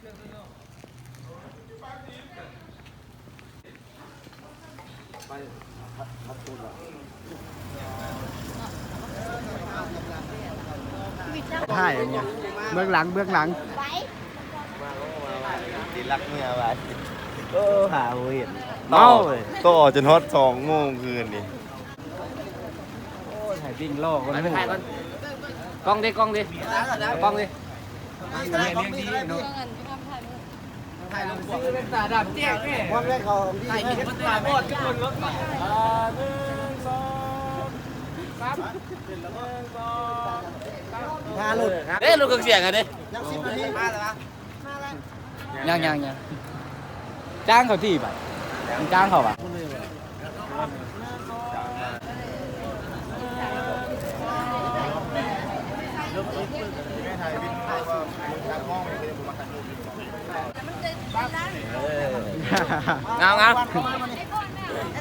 ຖ່າຍອັນເນີ້ຍ ເບື້ອງຫຼັງ ເບື້ອງຫຼັງ ຕິລັກເມືອວ່າ ໂອ້ ຫາບໍ່ເຫັນ ເມົາເລີຍ ຕໍ່ຈົນຮອດສອງໂມງຄືນນີ້. ໂອ້ຍ ຖ່າຍວິງລໍກ່ອນ ໄປ ໄປຖ່າຍກ່ອນ ກ້ອງເດ້ ກ້ອງເດ້ ກ້ອງເດ້ ຖ່າຍລົງ ເປັນຕາດຳແຈ້ງແທ້ ຄວາມແລກເຂົາ ຖ່າຍວິງ ຕາບອດທຸກຄົນເນາະ ອ່າ ໜຶ່ງ ສອງ ສາມ ໜຶ່ງ ສອງ ສາມ ຫາລົດ ເດ້ ລົດເຄື່ອງສຽງຫັ້ນເດ້ ຍັງສິບນາທີ ມາແລ້ວ ມາແລ້ວ ຍັງ ຍັງ ຍັງ ຈ້າງເຂົາທີ່ບາດ ມັນຈ້າງເຂົາຫວາ? ງາມ ງາມ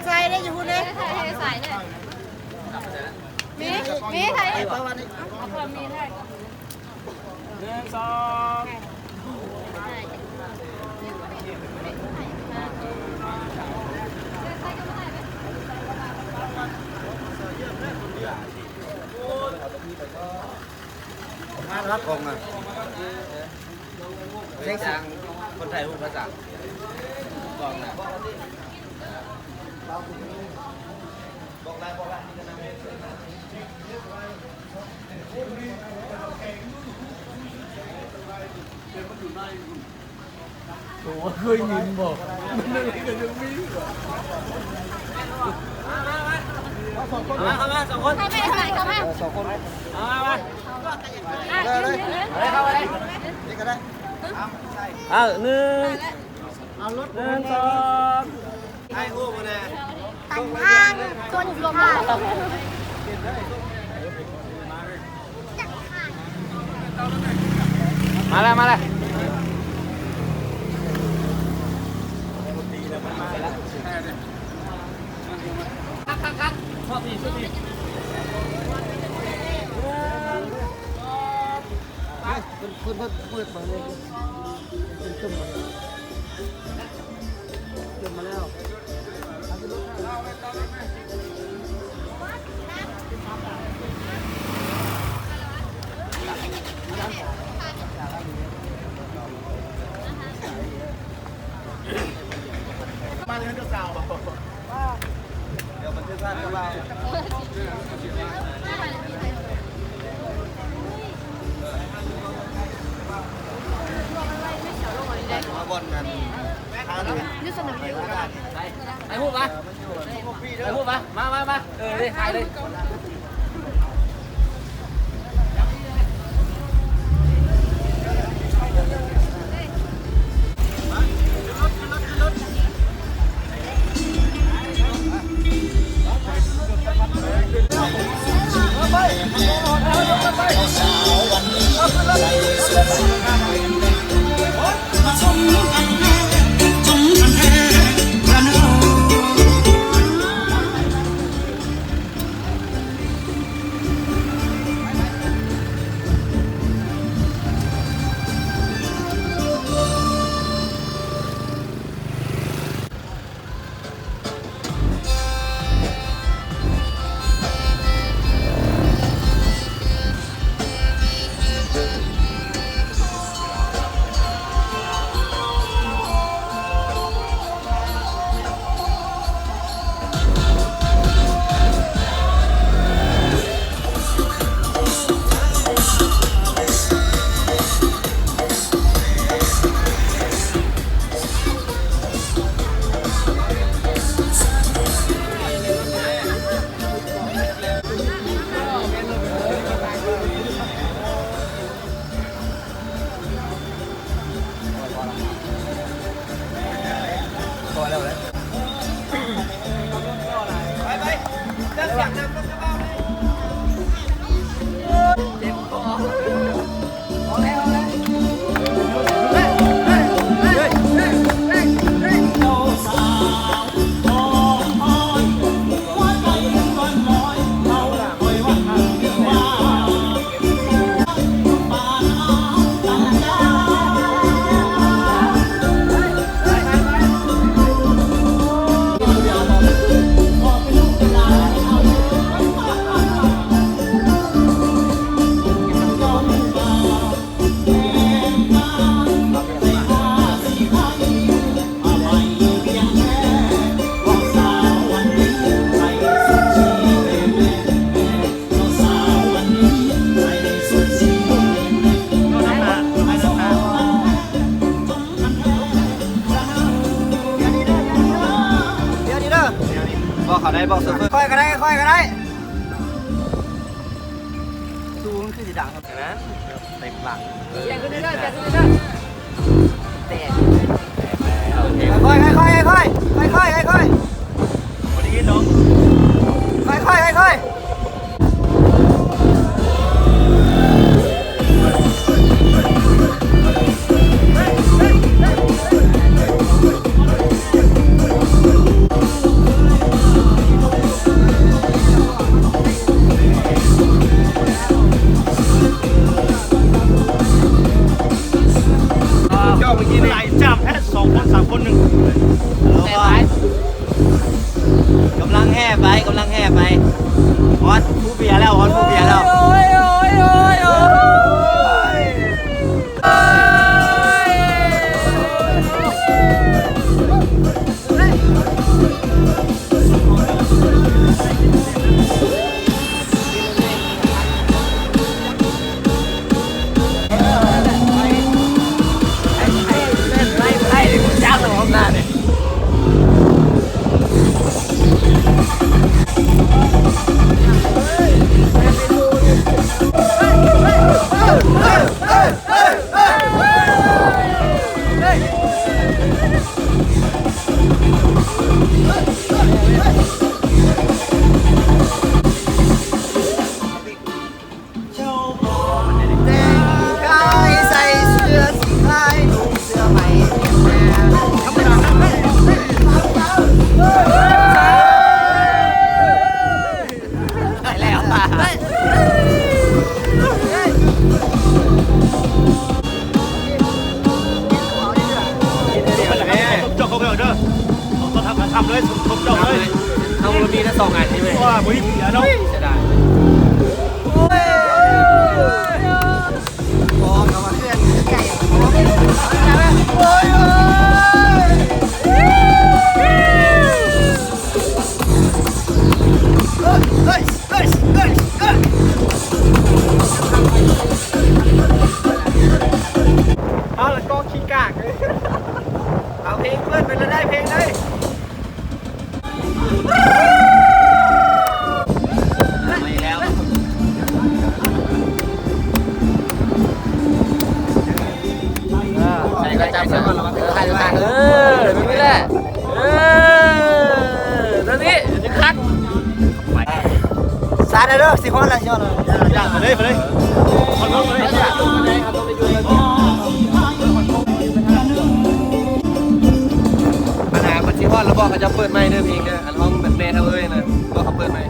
ໃສ່ໄດ້ຢູ່ພຸ້ນເດ້ ໃສ່ ໃສ່ເດ້ ມີ ມີ ໃສ່ ເອົາເພີ່ມມີ ໃສ່ ໜຶ່ງ ສອງ ມາແລ້ວ ກ້ອງນະ ເສັງ ຄົນຖ່າຍຮູບພາສາ ກ້ອງນະ ໂອ້ ເຄີຍຍິນບໍ່? ມັນເລີຍກະຍັງມີ ມາ ເຂົ້າມາ ສອງຄົນ ເຂົ້າມາ ເຂົ້າມາ ເຂົ້າມາ ເອີ ສອງຄົນ ເຂົ້າມາ ມາ ມາ ເຂົ້າມາເລີຍ ເຂົ້າມາເລີຍ ນີ້ກະໄດ້ ເອົາ ໜຶ່ງ ເອົາລົດ ໜຶ່ງ ສອງ ຖ່າຍຮູບມາແດ່ ຕັນທາງຄົນພິການ ມາແລ້ວ ມາແລ້ວ ຄັກໆ ຮອບນີ້ ຊຸດນີ້ ເພິ່ນ ເພິ່ນ ເພິ່ນເປີດເບິ່ງເລີຍ ເພິ່ນຂຶ້ນມາ ຂຶ້ນມາແລ້ວ ມາເລີຍເຈົ້າສາວ ດຽວບັນທຶກງານກັບລາວ ມາບ່ອນງານ ຢູ່ສະໜາມບິນ ໄປ ຖ່າຍຮູບມາ ຖ່າຍຮູບມາ ມາ ມາ ມາ ເອີ ຖ່າຍເລີຍ. ສ ບອກໂຊເຟີ ຄ່ອຍກໍໄດ້ ຄ່ອຍກໍໄດ້ ຕູມັນຄືຊິດັງ ອັນນັ້ນເຕັມຫຼັງ ສຽງຂຶ້ນເລື້ອຍໆ ສຽງຂຶ້ນເລື້ອຍໆ ແຕກ ຄ່ອຍໆ ຄ່ອຍໆ ຄ່ອຍໆ ບໍ່ໄດ້ຍິນດອກ ຄ່ອຍໆ ຄ່ອຍໆ. ເຈົ້າເມື່ອກີ້ນີ້ໄລ່ຈ້ຳແທ້ ສອງຄົນສາມຄົນໜຶ່ງ ກຳລັງແຫ່ໄປ ກຳລັງແຫ່ໄປ ຮອດພູເບຍແລ້ວ ຮອດພູເບຍແລ້ວ. ແຕ່ງກາຍໃສ່ເສື້ອສີຂາຍ ນຸ່ງເສື້ອໄໝແນບແນມ ໄດ້ແລ້ວ ເຈົ້າເຂົ້າໄປເດີ ເອົາຕ້ອນຮັບການທຳເລີຍ ສົມທົບເຈົ້າເລີຍ ເຮົາມີແຕ່ສອງອັນນີ້ເວີຍ ໂອ້ຍ ບໍ່ມີເຫຼືອເນາະ ເສຍດາຍ ໂອ້ຍ ບໍ່ ເຂົາວ່າເພື່ອນໃຫຍ່ ໂອ້ຍ ໂອ້ຍ ເຮີ້ຍ ເຮີ້ຍ ເຮີ້ຍ ເຮີ້ຍ ເອົາລະກໍຂີ້ກາກ ເອົາເພງເປີດໄປລະໄດ້ເພງເລີຍ ເອີ ໃສ່ກະຈັບເສື້ອກ່ອນ ເອີ ໃສ່ກະຈັບ ເອີ ແບບນີ້ແຫຼະ ເອີ ແບບນີ້ ຄັກ ສາດເດີ ຊິຮອດແລ້ວ ຊິຮອດແລ້ວ ໄປເລີຍ ໄປເລີຍ ຮອດລົງໄປເລີຍ ອັນນ່າ ມັນຊິຮອດແລ້ວບໍ່ ເຂົາຈະເປີດໃໝ່ເດີ ເພງເດີ ອັນຮ້ອງແບບແມ່ເທົ່າເອີຍນະ ບໍ່ ເຂົາເປີດໃໝ່.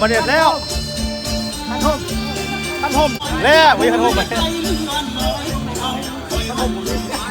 ບໍ່ໄດ້ແລ້ວ ຄັນຫົ່ມ ຄັນຫົ່ມແລ້ວ ເຮີຍ ຄັນຫົ່ມ.